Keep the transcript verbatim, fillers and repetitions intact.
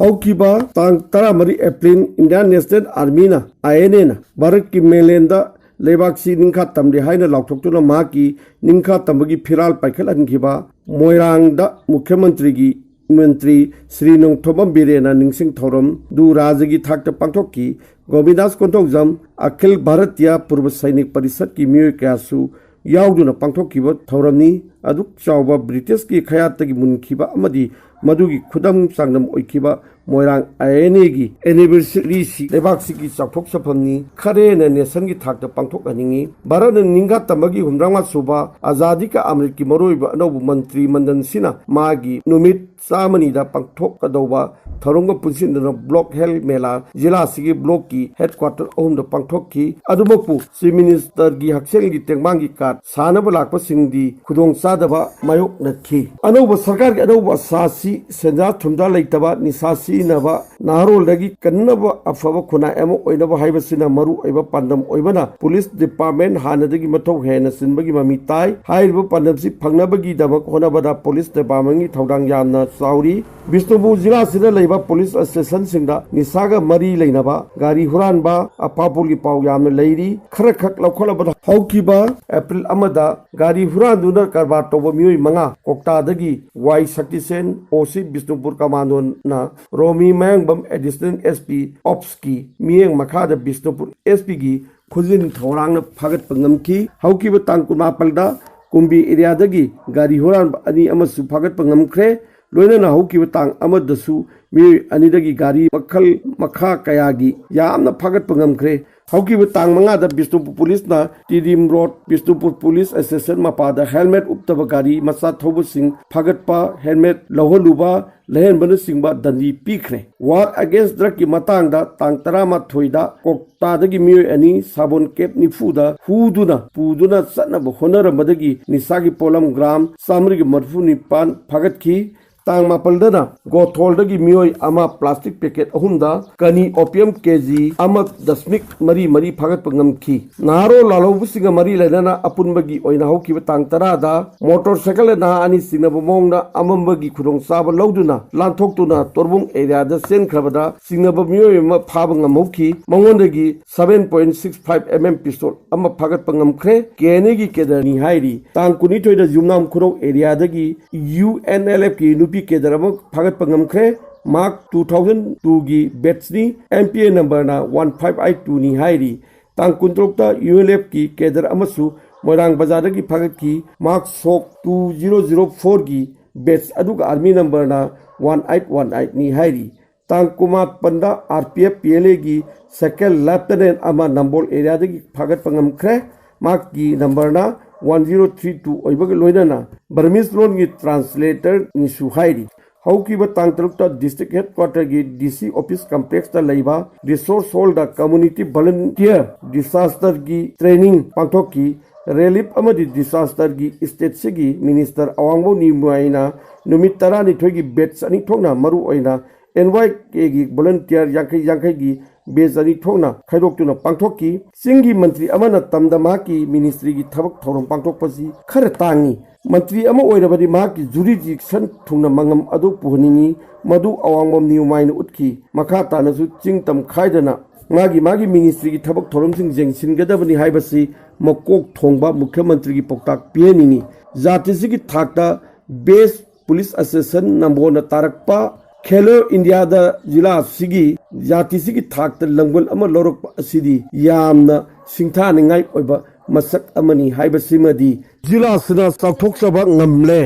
ꯍꯧꯈꯤꯕ ꯇꯥꯡ ꯇꯔꯥꯃꯔꯤ ꯑꯦꯄ꯭ꯔꯤꯜ, ꯏꯟꯗꯤꯌꯥꯟ ꯅꯦꯁꯅꯦꯜ ꯑꯥꯔꯃꯤꯅ, ꯑꯥꯏ ꯑꯦꯟ ꯑꯦꯅ, ꯚꯥꯔꯠꯀꯤ ꯃꯦꯟꯂꯦꯟꯗ ꯂꯩꯕꯥꯛꯁꯤ ꯅꯤꯡꯈꯥ ꯇꯝꯂꯦ ꯍꯥꯏꯅ ꯂꯥꯎꯊꯣꯛꯇꯨꯅ ꯃꯍꯥꯛꯀꯤ ꯅꯤꯡꯈꯥ ꯇꯝꯕꯒꯤ ꯐꯤꯔꯥꯜ ꯄꯥꯏꯈꯠꯍꯟꯈꯤꯕ ꯃꯣꯏꯔꯥꯡꯗ ꯃꯨꯈ꯭ꯌ ꯃꯟꯇ꯭ꯔꯤꯒꯤ ꯃꯟꯇ꯭ꯔꯤ ꯁ꯭ꯔꯤ ꯅꯣꯡꯊꯣꯝꯕꯝ ꯕꯤꯔꯦꯟꯅ ꯅꯤꯡꯁꯤꯡ ꯊꯧꯔꯝꯗꯨ ꯔꯥꯖ꯭ꯌꯒꯤ ꯊꯥꯛꯇ ꯄꯥꯡꯊꯣꯛꯈꯤ꯫ ꯒꯣꯕꯤꯟꯗꯥꯁ ꯀꯣꯟꯊꯧꯖꯝ, ꯑꯈꯤꯜ ꯚꯥꯔꯇꯤꯌꯥ ꯄꯨꯔꯕ ꯁꯩꯅꯤꯛ ꯄꯔꯤꯁꯠꯀꯤ ꯃꯤꯑꯣꯏ ꯀꯌꯥꯁꯨ ꯌꯥꯎꯗꯨꯅ ꯄꯥꯡꯊꯣꯛꯈꯤꯕ ꯊꯧꯔꯝꯅꯤ꯫ ꯑꯗꯨꯛ ꯆꯥꯎꯕ ꯕ꯭ꯔꯤꯇꯤꯁꯀꯤ ꯈꯌꯥꯠꯇꯒꯤ ꯃꯨꯟꯈꯤꯕ ꯑꯃꯗꯤ ꯃꯗꯨꯒꯤ ꯈꯨꯗꯝ ꯆꯥꯡꯗꯝ ꯑꯣꯏꯈꯤꯕ ꯃꯣꯏꯔꯥꯡ ꯑꯥꯏ ꯑꯦꯟ ꯑꯦꯒꯤ ꯑꯦꯅꯤꯚꯔꯁꯔꯤꯁꯤ ꯂꯩꯕꯥꯛꯁꯤꯒꯤ ꯆꯥꯎꯊꯣꯛꯆꯐꯝꯅꯤ꯫ ꯈꯔꯦꯅ ꯅꯦꯁꯟꯒꯤ ꯊꯥꯛꯇ ꯄꯥꯡꯊꯣꯛꯍꯟꯅꯤꯡꯏ꯫ ꯚꯥꯔꯠꯅ ꯅꯤꯡꯈꯥ ꯇꯝꯕꯒꯤ ꯍꯨꯝꯗ꯭ꯔꯥ ꯃꯉꯥ ꯁꯨꯕ ꯑꯖꯥꯗꯤ ꯀꯥ ꯑꯃ꯭ꯔꯤꯠꯀꯤ ꯃꯔꯨꯑꯣꯏꯕ ꯑꯅꯧꯕ ꯃꯟꯇ꯭ꯔꯤ ꯃꯟꯗꯟꯁꯤꯅ ꯃꯥꯒꯤ ꯅꯨꯃꯤꯠ ꯆꯥꯝꯃꯅꯤꯗ ꯄꯥꯡꯊꯣꯛꯀꯗꯧꯕ ꯊꯧꯔꯝꯒ ꯄꯨꯟꯁꯤꯟꯗꯨꯅ ꯕ꯭ꯂꯣꯛ ꯍꯦꯜꯊ ꯃꯦꯂꯥ ꯖꯤꯂꯥꯁꯤꯒꯤ ꯕ꯭ꯂꯣꯛꯀꯤ ꯍꯦꯗꯀ꯭ꯋꯥꯇꯔ ꯑꯍꯨꯝꯗ ꯄꯥꯡꯊꯣꯛꯈꯤ꯫ ꯑꯗꯨꯃꯛꯄꯨ ꯆꯤꯐ ꯃꯤꯅꯤꯁꯇꯔꯒꯤ ꯍꯛꯁꯦꯜꯒꯤ ꯇꯦꯡꯕꯥꯡꯒꯤ ꯀꯥꯔꯗ ꯁꯥꯅꯕ ꯂꯥꯛꯄꯁꯤꯡꯗꯤ ꯈꯨꯗꯣꯡꯆꯥꯗꯕ ꯃꯥꯌꯣꯛꯅꯈꯤ꯫ ꯑꯅꯧꯕ ꯁꯔꯀꯥꯔꯒꯤ ꯑꯅꯧꯕ ꯑꯁꯥꯁꯤ ꯁꯦꯟꯖꯥ ꯊꯨꯝꯖꯥ ꯂꯩꯇꯕ, ꯅꯤꯁꯥ ꯁꯤꯖꯤꯟꯅꯕ ꯅꯍꯥꯔꯣꯜꯗꯒꯤ ꯀꯟꯅꯕ ꯑꯐꯕ ꯈꯨꯟꯅꯥꯏ ꯑꯃ ꯑꯣꯏꯅꯕ ꯍꯥꯏꯕꯁꯤꯅ ꯃꯔꯨ ꯑꯣꯏꯕ ꯄꯥꯟꯗꯝ ꯑꯣꯏꯕꯅ ꯄꯨꯂꯤꯁ ꯗꯤꯄꯥꯔꯠꯃꯦꯟ ꯍꯥꯟꯅꯗꯒꯤ ꯃꯊꯧ ꯍꯦꯟꯅ ꯆꯤꯟꯕꯒꯤ ꯃꯃꯤ ꯇꯥꯏ꯫ ꯍꯥꯏꯔꯤꯕ ꯄꯥꯟꯗꯝꯁꯤ ꯐꯪꯅꯕꯒꯤꯗꯃꯛ ꯍꯣꯠꯅꯕꯗ ꯄꯨꯂꯤꯁ ꯗꯤꯄꯥꯔꯠꯃꯦꯟꯒꯤ ꯊꯧꯗꯥꯡ ꯌꯥꯝꯅ ꯆꯥꯎꯔꯤ꯫ ꯕꯤꯁꯅꯨꯄꯨꯔ ꯖꯤꯂꯥꯁꯤꯗ ꯂꯩꯕ ꯄꯨꯂꯤꯁ ꯁ꯭ꯇꯦꯁꯟꯁꯤꯡꯗ ꯅꯤꯁꯥꯒ ꯃꯔꯤ ꯂꯩꯅꯕ ꯒꯥꯔꯤ ꯍꯨꯔꯥꯟꯕ, ꯑꯄꯥꯄꯨꯜꯒꯤ ꯄꯥꯎ ꯌꯥꯝꯅ ꯂꯩꯔꯤ꯫ ꯈꯔꯈꯛ ꯂꯧꯈꯠꯂꯕꯗ ꯍꯧꯈꯤꯕ ꯑꯦꯄ꯭ꯔꯤꯜ ꯑꯃꯗ ꯒꯥꯔꯤ ꯍꯨꯔꯥꯟꯗꯨꯅ ꯀꯔꯕꯥꯔ ꯇꯧꯕ ꯃꯤꯑꯣꯏ ꯃꯉꯥ ꯀꯣꯛꯇꯥꯗꯒꯤ ꯋꯥꯏ ꯁꯛꯇꯤꯁꯦꯟ, ꯑꯣ ꯁꯤ ꯕꯤꯁꯅꯨꯄꯨꯔ ꯀꯃꯥꯟꯗꯣꯅ ꯔꯣꯃꯤ ꯃꯌꯥꯡꯕꯝ ꯑꯦꯗꯤꯁꯅꯦꯜ ꯑꯦꯁ ꯄꯤ ꯑꯣꯞꯁꯀꯤ ꯃꯤꯠꯌꯦꯡ ꯃꯈꯥꯗ ꯕꯤꯁꯅꯨꯄꯨꯔ ꯑꯦꯁ ꯄꯤꯒꯤ ꯈꯨꯖꯤꯟ ꯊꯧꯔꯥꯡꯅ ꯐꯥꯒꯠꯄ ꯉꯝꯈꯤ꯫ ꯍꯧꯈꯤꯕ ꯇꯥꯡ ꯀꯨꯟꯃꯥꯄꯜꯗ ꯀꯨꯝꯕꯤ ꯑꯦꯔꯤꯌꯥꯗꯒꯤ ꯒꯥꯔꯤ ꯍꯨꯔꯥꯟꯕ ꯑꯅꯤ ꯑꯃꯁꯨ ꯐꯥꯒꯠꯄ ꯉꯝꯈ꯭ꯔꯦ꯫ ꯂꯣꯏꯅꯅ ꯍꯧꯈꯤꯕ ꯇꯥꯡ ꯑꯃꯗꯁꯨ ꯃꯤꯑꯣꯏ ꯑꯅꯤꯗꯒꯤ ꯒꯥꯔꯤ ꯃꯈꯜ ꯃꯈꯥ ꯀꯌꯥꯒꯤ ꯌꯥꯝꯅ ꯐꯥꯒꯠꯄ ꯉꯝꯈ꯭ꯔꯦ꯫ ꯍꯧꯈꯤꯕ ꯇꯥꯡ ꯃꯉꯥꯗ ꯕꯤꯁꯅꯨꯄꯨꯔ ꯄꯨꯂꯤꯁꯅ Tiddim road Bishnupur police station ꯃꯄꯥꯗ ꯍꯦꯜꯃꯦꯠ ꯎꯞꯇꯕ ꯒꯥꯔꯤ ꯃꯆꯥ ꯊꯧꯕꯁꯤꯡ ꯐꯥꯒꯠꯄ, ꯍꯦꯜꯃꯦꯠ ꯂꯧꯍꯜꯂꯨꯕ, ꯂꯩꯍꯟꯕꯅꯆꯤꯡꯕ ꯗꯟꯗꯤ ꯄꯤꯈ꯭ꯔꯦ꯫ ꯋꯥꯔ ꯑꯦꯒꯦꯟꯁ ꯗ꯭ꯔꯒꯀꯤ ꯃꯇꯥꯡꯗ ꯇꯥꯡ ꯇꯔꯥꯃꯥꯊꯣꯏꯗ ꯀꯣꯛꯇꯥꯗꯒꯤ ꯃꯤꯑꯣꯏ ꯑꯅꯤ ꯁꯥꯕꯣꯟ ꯀꯦꯞ ꯅꯤꯐꯨꯗ ꯍꯨꯗꯨꯅ ꯄꯨꯗꯨꯅ ꯆꯠꯅꯕ ꯍꯣꯠꯅꯔꯝꯕꯗꯒꯤ ꯅꯤꯁꯥꯒꯤ ꯄꯣꯠꯂꯝ ꯒ꯭ꯔꯥꯝ ꯆꯥꯃꯔꯤꯒ ꯃꯔꯤꯐꯨ ꯅꯤꯄꯥꯟ ꯐꯥꯒꯠꯈꯤ꯫ ꯇꯥꯡ ꯃꯥꯄꯜꯗꯅ ꯒꯣꯊꯣꯜꯗꯒꯤ ꯃꯤꯑꯣꯏ ꯑꯃ ꯄ꯭ꯂꯥꯁꯇꯤꯛ ꯄꯦꯀꯦꯠ ꯑꯍꯨꯝꯗ ꯀꯅꯤ ꯑꯣꯄꯤꯌꯝ ꯀꯦꯖꯤ ꯑꯃ ꯗꯁꯃꯤꯛ ꯃꯔꯤ ꯃꯔꯤ ꯐꯥꯒꯠꯄ ꯉꯝꯈꯤ꯫ ꯅꯍꯥꯔꯣꯜ ꯂꯥꯜꯍꯧꯕꯁꯤꯡꯒ ꯃꯔꯤ ꯂꯩꯅꯅ ꯑꯄꯨꯟꯕꯒꯤ ꯑꯣꯏꯅ ꯍꯧꯈꯤꯕ ꯇꯥꯡ ꯇꯔꯥꯗ ꯃꯣꯇꯣꯔ ꯁꯥꯏꯀꯜꯗ ꯅꯍꯥ ꯑꯅꯤ ꯆꯤꯡꯅꯕ ꯃꯑꯣꯡꯗ ꯑꯃꯝꯕꯒꯤ ꯈꯨꯗꯣꯡꯆꯥꯕ ꯂꯧꯗꯨꯅ ꯂꯥꯟꯊꯣꯛꯇꯨꯅ ꯇꯣꯔꯕꯨꯡ ꯑꯦꯔꯤꯌꯥꯗ ꯆꯦꯟꯈ꯭ꯔꯕꯗ ꯆꯤꯡꯅꯕ ꯃꯤꯑꯣꯏ ꯑꯃ ꯐꯥꯕ ꯉꯝꯍꯧꯈꯤ꯫ ꯃꯉꯣꯟꯗꯒꯤ seven point six five M M pistol ꯑꯃ ꯐꯥꯒꯠꯄ ꯉꯝꯈ꯭ꯔꯦ꯫ ꯀꯦ ꯑꯦꯟ ꯑꯦꯒꯤ ꯀꯦꯗꯔꯅꯤ ꯍꯥꯏꯔꯤ꯫ ꯇꯥꯡ ꯀꯨꯟꯅꯤꯊꯣꯏꯗ ꯌꯨꯝꯅꯥꯝ ꯈꯨꯔꯧ ꯑꯦꯔꯤꯌꯥꯗꯒꯤ ꯌꯨ ꯑꯦꯟ ꯑꯦꯜ ꯑꯦꯐꯀꯤ ꯅꯨꯄꯤ ꯀꯦꯗꯔ ꯑꯃ ꯐꯥꯒꯠꯄ ꯉꯝꯈ꯭ꯔꯦ꯫ ꯃꯍꯥꯛ two thousand twoꯒꯤ ꯕꯦꯠꯁꯅꯤ꯫ ꯑꯦꯝ ꯄꯤ ꯑꯦ ꯅꯝꯕꯔꯅ one five eight twoꯅꯤ ꯍꯥꯏꯔꯤ꯫ ꯇꯥꯡ ꯀꯨꯟꯇꯔꯨꯛꯇ ꯌꯨ ꯑꯦꯜ ꯑꯦꯐꯀꯤ ꯀꯦꯗꯔ ꯑꯃꯁꯨ ꯃꯣꯏꯔꯥꯡ ꯕꯖꯥꯔꯗꯒꯤ ꯐꯥꯒꯠꯈꯤ꯫ ꯃꯍꯥꯛ ꯁꯣꯛ two zero zero fourꯒꯤ ꯕꯦꯠꯁ ꯑꯗꯨꯒ ꯑꯥꯔꯃꯤ ꯅꯝꯕꯔꯅ one eight one eightꯅꯤ ꯍꯥꯏꯔꯤ꯫ ꯇꯥꯡ ꯀꯨꯟꯃꯥꯄꯟꯗ R P F P L ꯑꯦꯒꯤ ꯁꯦꯀꯦꯟ ꯂꯦꯐꯇꯅꯦꯟ ꯑꯃ ꯅꯝꯕꯣꯜ ꯑꯦꯔꯤꯌꯥꯗꯒꯤ ꯐꯥꯒꯠꯄ ꯉꯝꯈ꯭ꯔꯦ꯫ ꯃꯍꯥꯛꯀꯤ ꯅꯝꯕꯔꯅ one zero three two ꯑꯣꯏꯕꯒ ꯂꯣꯏꯅꯅ ꯕꯔꯃꯤꯁ ꯂꯣꯟꯒꯤ ꯇ꯭ꯔꯥꯟꯁꯂꯦꯇꯔꯅꯤꯁꯨ ꯍꯥꯏꯔꯤ꯫ ꯍꯧꯈꯤꯕ ꯇꯥꯡ ꯇꯔꯨꯛꯇ ꯗꯤꯁꯇ꯭ꯔꯤꯛ ꯍꯦꯗꯀ꯭ꯋꯥꯇꯔꯒꯤ ꯗꯤ ꯁꯤ ꯑꯣꯐꯤꯁ ꯀꯝꯄ꯭ꯂꯦꯛꯁꯇ ꯂꯩꯕ ꯔꯤꯁꯣꯔꯁ ꯍꯣꯜꯗ ꯀꯝꯃꯨꯅꯤꯇꯤ ꯚꯣꯂꯨꯟꯇꯤꯌꯔ ꯗꯤꯁꯥꯁꯇꯔꯒꯤ ꯇ꯭ꯔꯦꯅꯤꯡ ꯄꯥꯡꯊꯣꯛꯈꯤ꯫ ꯔꯤꯂꯤꯐ ꯑꯃꯗꯤ ꯗꯤꯁꯥꯁꯇꯔꯒꯤ ꯁ꯭ꯇꯦꯠꯁꯤꯒꯤ ꯃꯤꯅꯤꯁꯇꯔ ꯑꯋꯥꯡꯕꯧ ꯅꯤꯃꯥꯏꯅ ꯅꯨꯃꯤꯠ ꯇꯔꯥꯅꯤꯊꯣꯏꯒꯤ ꯕꯦꯠꯁ ꯑꯅꯤ ꯊꯣꯛꯅ ꯃꯔꯨ ꯑꯣꯏꯅ ꯑꯦꯟ ꯋꯥꯏ ꯀꯦꯒꯤ ꯚꯣꯂꯨꯟꯇꯤꯌꯔ ꯌꯥꯡꯈꯩ ꯌꯥꯡꯈꯩꯒꯤ ꯕꯦꯠꯁ ꯑꯅꯤ ꯊꯣꯛꯅ ꯈꯥꯏꯗꯣꯛꯇꯨꯅ ꯄꯥꯡꯊꯣꯛꯈꯤ꯫ ꯆꯤꯡꯒꯤ ꯃꯟꯇ꯭ꯔꯤ ꯑꯃꯅ ꯇꯝꯗ ꯃꯍꯥꯛꯀꯤ ꯃꯤꯅꯤꯁꯇ꯭ꯔꯤꯒꯤ ꯊꯕꯛ ꯊꯧꯔꯝ ꯄꯥꯡꯊꯣꯛꯄꯁꯤ ꯈꯔ ꯇꯥꯡꯏ꯫ ꯃꯟꯇ꯭ꯔꯤ ꯑꯃ ꯑꯣꯏꯔꯕꯗꯤ ꯃꯍꯥꯛꯀꯤ ꯖꯨꯔꯤꯗꯤꯛꯁꯟ ꯊꯨꯡꯅ ꯃꯉꯝ ꯑꯗꯨ ꯄꯨꯍꯟꯅꯤꯡꯏ, ꯃꯗꯨ ꯑꯋꯥꯡꯕꯝ ꯅꯤꯌꯨꯃꯥꯏꯅ ꯎꯠꯈꯤ꯫ ꯃꯈꯥ ꯇꯥꯅꯁꯨ ꯆꯤꯡ ꯇꯝ ꯈꯥꯏꯗꯅ ꯃꯥꯒꯤ ꯃꯥꯒꯤ ꯃꯤꯅꯤꯁꯇ꯭ꯔꯤꯒꯤ ꯊꯕꯛ ꯊꯧꯔꯝꯁꯤꯡ ꯌꯦꯡꯁꯤꯟꯒꯗꯕꯅꯤ ꯍꯥꯏꯕꯁꯤ ꯃꯀꯣꯛ ꯊꯣꯡꯕ ꯃꯨꯈ꯭ꯌ ꯃꯟꯇ꯭ꯔꯤꯒꯤ ꯄꯥꯎꯇꯥꯛ ꯄꯤꯍꯟꯅꯤꯡꯏ꯫ ꯖꯥꯇꯤꯁꯤꯒꯤ ꯊꯥꯛꯇ ꯕꯦꯁ ꯄꯨꯂꯤꯁ ꯑꯦꯁꯣꯁꯤꯌꯦꯁꯟ ꯅꯝꯕꯣꯜꯅ ꯇꯥꯔꯛꯄ ꯈꯦꯂꯣ ꯏꯟꯗꯤꯌꯥꯗ ꯖꯤꯂꯥ ꯑꯁꯤꯒꯤ ꯖꯥꯇꯤꯁꯤꯒꯤ ꯊꯥꯛꯇ ꯂꯪꯒꯣꯜ ꯑꯃ ꯂꯧꯔꯛꯄ ꯑꯁꯤꯗꯤ ꯌꯥꯝꯅ ꯁꯤꯡꯊꯥꯅꯤꯡꯉꯥꯏ ꯑꯣꯏꯕ ꯃꯁꯛ ꯑꯃꯅꯤ ꯍꯥꯏꯕꯁꯤꯃꯗꯤ ꯖꯤꯂꯥ ꯑꯁꯤꯅ ꯆꯥꯎꯊꯣꯛꯆꯕ ꯉꯝꯂꯦ꯫